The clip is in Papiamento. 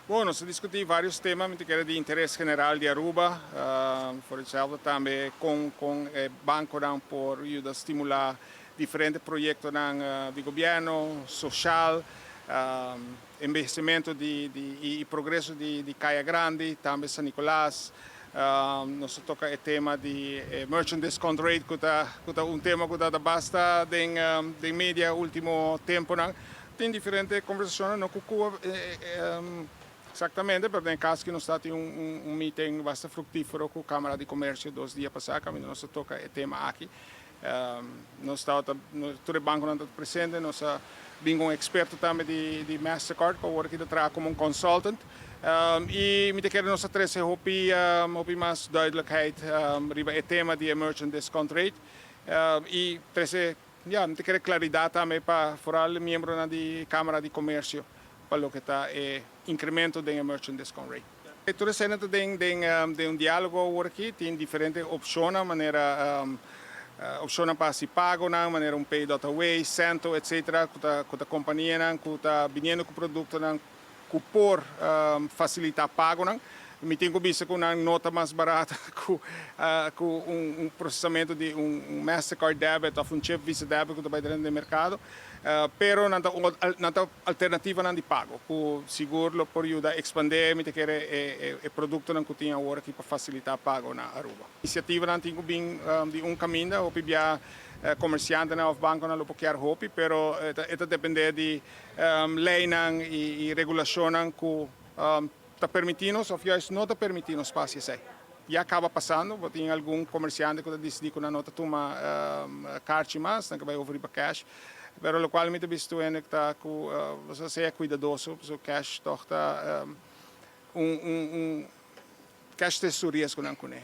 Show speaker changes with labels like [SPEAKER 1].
[SPEAKER 1] Bon, nos a discuti varios tema cu ta di interes general di Aruba, por ehempel, tambe cu banco por yuda stimula diferente proyecto di gobierno, social, investimento di, y progreso di Caya Grandi, tambe San Nicolas. Nos a toca e tema di merchant discount rate, cu ta un tema cu ta basta den media ultimo tempo. Tin diferente conversacion, no cu exactamente, mas den caso cu nos tabatin un meeting basta fructifero cu Camara di Comercio 2 dia pasa, cu nos a toca e tema aki. Nos tabata, tur banco nan tabata presente, nos a bin un experto tambe di Mastercard, cu awor aki ta traha como un consultant. Y mi ta kere nos a trece hopi mas duidelijkheid riba e tema di merchant discount rate. Y trece, ja, mi ta kere, claridad tambe pa vooral miembro di Camara di Comercio pa loke ta e incremento di merchant discount rate. Y tur esaki tin un dialogo awor aki, tin diferente opcion, manera opcion pa haci pago, manera un pay.away, Cento, etc., cu e compania cu ta bini cu producto cu por facilita pago. Mi tin cu bisa cu nan no ta mas barata cu un procesamento di un Mastercard debit of un chip Visa debit cu ta den mercado. Pero nan ta alternativa nan di pago, cu sigur lo por yuda expande, mi ta kere, e producto nan cu tin awor aki pa facilita pago na Aruba. Iniciativa nan tin cu bin di un caminda, hopi bia comerciante nan of banco nan lo kier hopi, pero e ta depende di ley nan y regulacion nan cu ta permitindo of juist no ta permitindo espacio esey. Ya caba pasando, tin algun comerciante cu a dicidi cu no ta tuma kaartje mas, nan bay over pa cash. Pero loke mi ta bisto e ta cu bo sea cuidadoso, so cash toch ta un cash ta su riesgo nan cune.